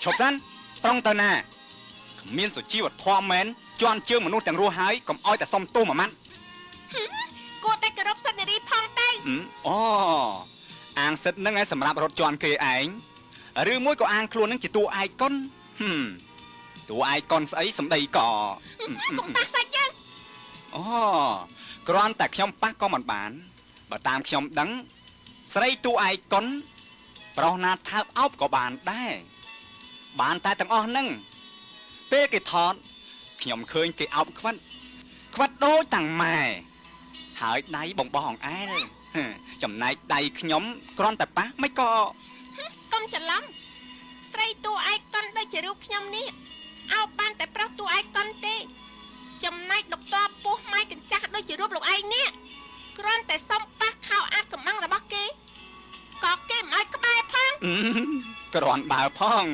ឈប់សិនត្រង់ទៅណាគ្មានសុជីវធម៌មែនជន់ជើងមនុស្សទាំងរស់ហើយកុំអោយតែសុំទោសមួយម៉ាត់គួរតែគោរពសិទ្ធិនារីផងទៅអូអាងសិទ្ធិនឹងឯងសម្រាប់រត់ជន់គេឯងឬមួយក៏អាងខ្លួននឹងជាតួឯកុនតួឯកុនស្អីសំដីកកុំប៉ះសាច់យើងអូគ្រាន់តែខ្ញុំប៉ះក៏មិនបានបើតាមខ្ញុំដឹងស្រីតួឯកុនប្រុសណាថើបអោបក៏បានដែរបានតែទាំងអស់ហ្នឹងពេលគេថតខ្ញុំឃើញគេអោបខ្វិតខ្វិតដូចតាំងម៉ែហើយដៃបងបោះអង្អែលចំណែកដៃខ្ញុំគ្រាន់តែប៉ះមិនក៏កុំច្រឡំស្រីតួឯកុនដូចជារូបខ្ញុំនេះអោបបានតែប្រុសតួឯកុនទេចំណែកដុកទ័រពោះម៉ាយកញ្ចាស់ដូចជារូបលោកឯងនេះគ្រាន់តែសុំប៉ះខោអាតកំបាំងរបស់គេក៏គេមិនឲ្យក្បែរផងគ្រាន់បើផង